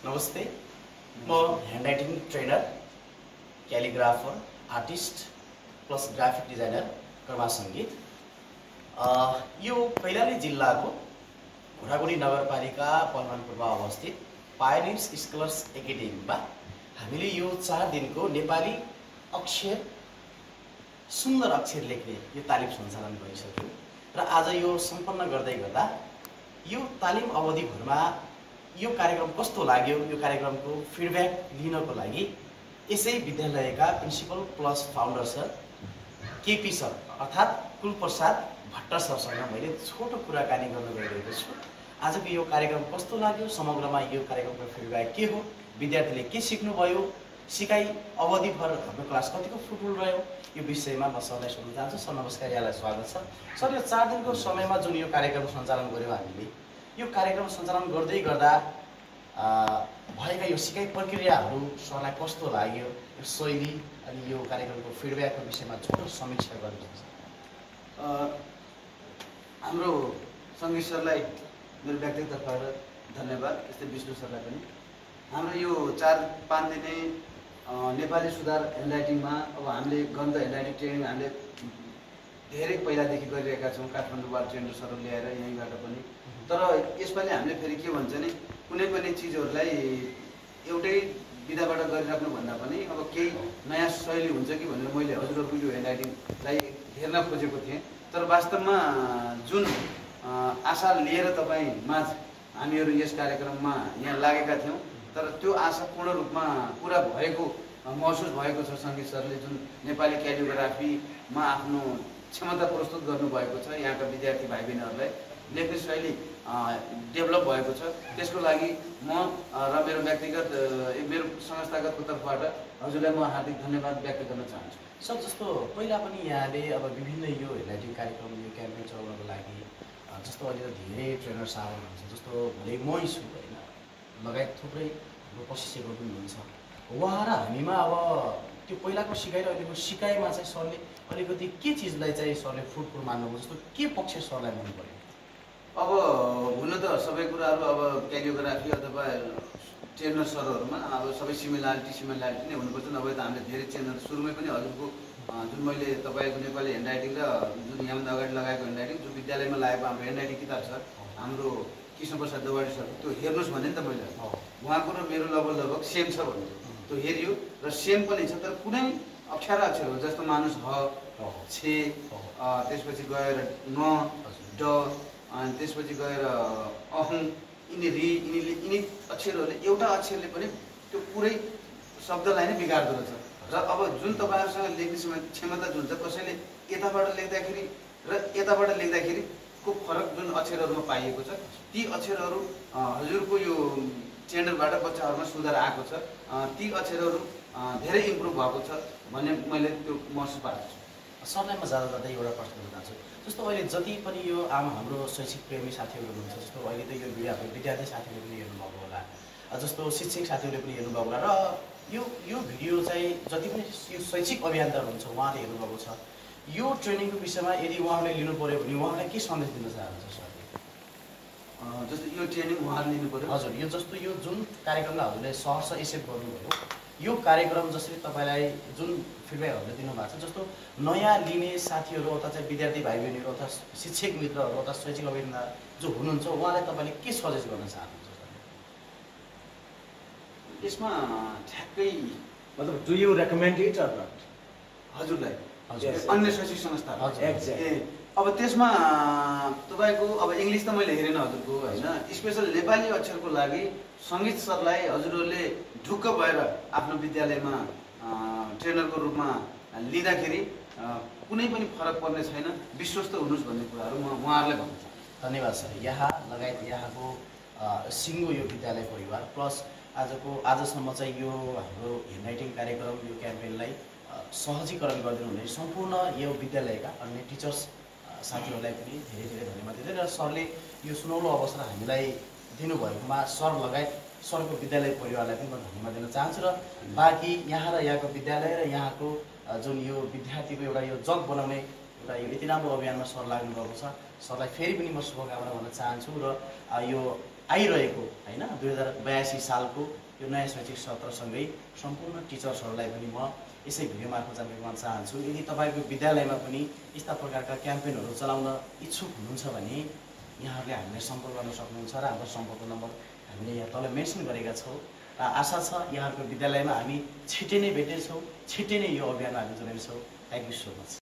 नमस्ते, म hand writing trainer, calligrapher, artist plus graphic designer Karma Sangeet. यो कैलाली जिल्लाको घोडागुडी नगरपालिका पलमानपुरमा अवस्थित पायोनियर्स स्कलर्स एकाडेमीमा हामीले यो 4 दिनको नेपाली अक्षर सुन्दर अक्षर लेख्ने यो तालिम सञ्चालन गरिसक्यौँ र आज यो सम्पन्न गर्दै गर्दा यो तालिम अवधिभरमा यो कार्यक्रम कस्तो लाग्यो, यो कार्यक्रमको फिडब्याक लिनको लागि यसै विद्यालयका principal plus founder sir KP sir अर्थात् कुलप्रसाद भट्ट सरसँग मैले छोटो कुराकानी गर्न गइरहेको छु। आजको यो कार्यक्रम कस्तो लाग्यो, समग्रमा यो कार्यक्रमको फिडब्याक के हो, विद्यार्थीले के सिक्नुभयो, सिकाइ अवधिभर हाम्रो क्लास कतिको फ्रुटफुल रह्यो, यो विषयमा म सरलाई सोध्न चाहन्छु। सर नमस्कार, यहाँलाई स्वागत छ। सर, यो 4 दिनको समयमा जुन यो कार्यक्रम सञ्चालन गर्यो हामीले, यो कार्यक्रम सञ्चालन गर्दै गर्दा भएका यो सिकाइ प्रक्रियाहरू सरलाई कस्तो लाग्यो, यो शैली अनि यो कार्यक्रमको फिडब्याकको विषयमा छोटो समीक्षा गर्नुहुन्छ। हाम्रो सङ्गीत सरलाई मेरो व्यक्तिगततर्फबाट धन्यवाद, त्यस्तै विष्णु सरलाई पनि। हाम्रो यो 4-5 दिने नेपाली सुधार ह्यान्डराइटिङमा अब हामीले गन्ध ह्यान्डराइटिङ ट्रेनिङ हामीले धेरै पहिलादेखि गरिरहेका छौँ, काठमाडौँबाट ट्रेनर सरहरू ल्याएर यहीँबाट पनि। तर यसपालि हामीले फेरि के भन्छ नि, कुनै पनि चिजहरूलाई एउटै विधाबाट गरिराख्नुभन्दा पनि अब केही नयाँ शैली हुन्छ कि भनेर मैले हजुरहरूको यो ह्यान्डराइटिङलाई हेर्न खोजेको थिएँ। तर वास्तवमा जुन आशा लिएर तपाईँ माझ हामीहरू यस कार्यक्रममा यहाँ लागेका थियौँ, तर त्यो आशा पूर्ण रूपमा पुरा भएको महसुस भएको छ। सङ्गीत सरले जुन नेपाली क्यालिग्राफीमा आफ्नो क्षमता प्रस्तुत गर्नुभएको छ, यहाँका विद्यार्थी भाइ बहिनीहरूलाई लेख्ने शैली डेभलप भएको छ, त्यसको लागि म र मेरो व्यक्तिगत मेरो संस्थागतको तर्फबाट हजुरलाई म हार्दिक धन्यवाद व्यक्त गर्न चाहन्छु। सर, जस्तो पहिला पनि यहाँले अब विभिन्न यो ह्यान्डराइटिङ कार्यक्रम यो क्याम्पेन चलाउनको लागि जस्तो अहिले त धेरै ट्रेनर साहब हुनुहुन्छ, जस्तो भोलि मै छु होइन, लगायत थुप्रै हाम्रो प्रशिक्षकहरू पनि हुनुहुन्छ। उहाँ र हामीमा अब त्यो पहिलाको सिकाइ र अहिलेको सिकाइमा चाहिँ सरले अलिकति के चिजलाई चाहिँ सरले फ्रुटफुल मान्नुभयो, जस्तो के पक्ष सरलाई मन पर्यो? अब हुन त सबै कुराहरू अब क्यालिग्राफी अथवा ट्रेनर सरहरूमा अब सबै सिमिलारिटी नै हुनुपर्छ, नभए त हामीले धेरै ट्रेनर सुरुमै पनि हजुरको जुन मैले तपाईँको नेपाली ह्यान्डराइटिङ र जुन यहाँभन्दा अगाडि लगाएको ह्यान्डराइटिङ जुन विद्यालयमा लागेको हाम्रो ह्यान्डराइटिङ किताब छ हाम्रो कृष्णप्रसाद देवाडी सर, त्यो हेर्नुहोस् भने नि त मैले उहाँको र मेरो लगभग सेम छ भन्नु, त्यो हेऱ्यो र सेम पनि छ। तर कुनै अप्ठ्यारा अक्षरहरू जस्तो मानुस ह, छे, त्यसपछि गएर न, ड, अनि त्यसपछि गएर अहँ, यिनी अक्षरहरूले एउटा अक्षरले पनि त्यो पुरै शब्दलाई नै बिगार्दो रहेछ। र अब जुन तपाईँहरूसँग लेख्ने क्षमता जुन छ, कसैले यताबाट लेख्दाखेरि र यताबाट लेख्दाखेरिको फरक जुन अक्षरहरूमा पाइएको छ, ती अक्षरहरू हजुरको यो च्यानलबाट बच्चाहरूमा सुधार आएको छ, ती अक्षरहरू धेरै इम्प्रुभ भएको छ भन्ने मैले त्यो महसुस पाएको छु। सरलाई म जाँदा जाँदै एउटा प्रश्न गर्न चाहन्छु। जस्तो अहिले जति पनि यो हाम्रो शैक्षिक प्रेमी साथीहरू हुनुहुन्छ, जस्तो अहिले त यो विद्यार्थी साथीहरूले पनि हेर्नुभएको होला, जस्तो शिक्षक साथीहरूले पनि हेर्नुभएको होला, र यो भिडियो चाहिँ जति पनि यो शैक्षिक अभियन्ताहरू हुन्छ उहाँले हेर्नुभएको छ। यो ट्रेनिङको विषयमा यदि उहाँले लिनु पऱ्यो भने उहाँलाई के सन्देश दिन चाहनुहुन्छ सरले? जस्तो यो ट्रेनिङ उहाँले लिनु पऱ्यो? हजुर, यो जस्तो यो जुन कार्यक्रमलाई हजुरले सहर्ष एक्सेप्ट गर्नुभयो, यो कार्यक्रम जसरी तपाईँलाई जुन फिडब्याकहरूले दिनुभएको छ, जस्तो नयाँ लिने साथीहरू अथवा चाहिँ विद्यार्थी भाइ बहिनीहरू अथवा शिक्षक मित्रहरू अथवा शैक्षिक अभियन्ता जो हुनुहुन्छ उहाँलाई तपाईँले के सजेस्ट गर्न चाहनुहुन्छ? यसमा ठ्याक्कै मतलब do you recommend it or not? हजुरलाई हजुर अन्य शैक्षिक संस्था अब त्यसमा तपाईँको अब इङ्ग्लिस त मैले हेरेन हजुरको होइन, स्पेसल नेपाली अक्षरको लागि सङ्गीत सरलाई हजुरहरूले ढुक्क भएर आफ्नो विद्यालयमा ट्रेनरको रूपमा लिँदाखेरि कुनै पनि फरक पर्ने छैन, विश्वस्त हुनुहोस् भन्ने कुराहरू म उहाँहरूलाई भन्छु। धन्यवाद सर। यहाँ लगायत यहाँको सिङ्गो यो विद्यालय परिवार प्लस आजसम्म चाहिँ यो हाम्रो ह्यान्डराइटिङ कार्यक्रम यो क्याम्पेनलाई सहजीकरण गरिदिनु हुने सम्पूर्ण यो विद्यालयका अन्य टिचर्स साथीहरूलाई पनि धेरै धेरै धन्यवाद दिँदै, र सरले यो सुनौलो अवसर हामीलाई दिनुभएकोमा सर लगायत सरको विद्यालय परिवारलाई पनि म धन्यवाद दिन चाहन्छु। र बाँकी यहाँ र यहाँको विद्यालय र यहाँको जुन यो विद्यार्थीको एउटा यो जग बनाउने एउटा यो यति राम्रो अभियानमा सर लाग्नुभएको छ, सरलाई फेरि पनि म शुभकामना भन्न चाहन्छु। र यो आइरहेको होइन 2082 सालको यो नयाँ शैक्षिक सत्रसँगै सम्पूर्ण टिचर्सहरूलाई पनि म यसै भिडियो मार्फत जानकारी गर्न चाहन्छु। यदि तपाईँको विद्यालयमा पनि यस्ता प्रकारका क्याम्पेनहरू चलाउन इच्छुक हुनुहुन्छ भने यहाँहरूले हामीलाई सम्पर्क गर्न सक्नुहुन्छ र हाम्रो सम्पर्क नम्बर हामीले यहाँ तल मेन्सन गरेका छौँ र आशा छ यहाँहरूको विद्यालयमा हामी छिट्टै नै भेट्नेछौँ, छिट्टै नै यो अभियानमा हामी जोड्नेछौँ। Thank you so much.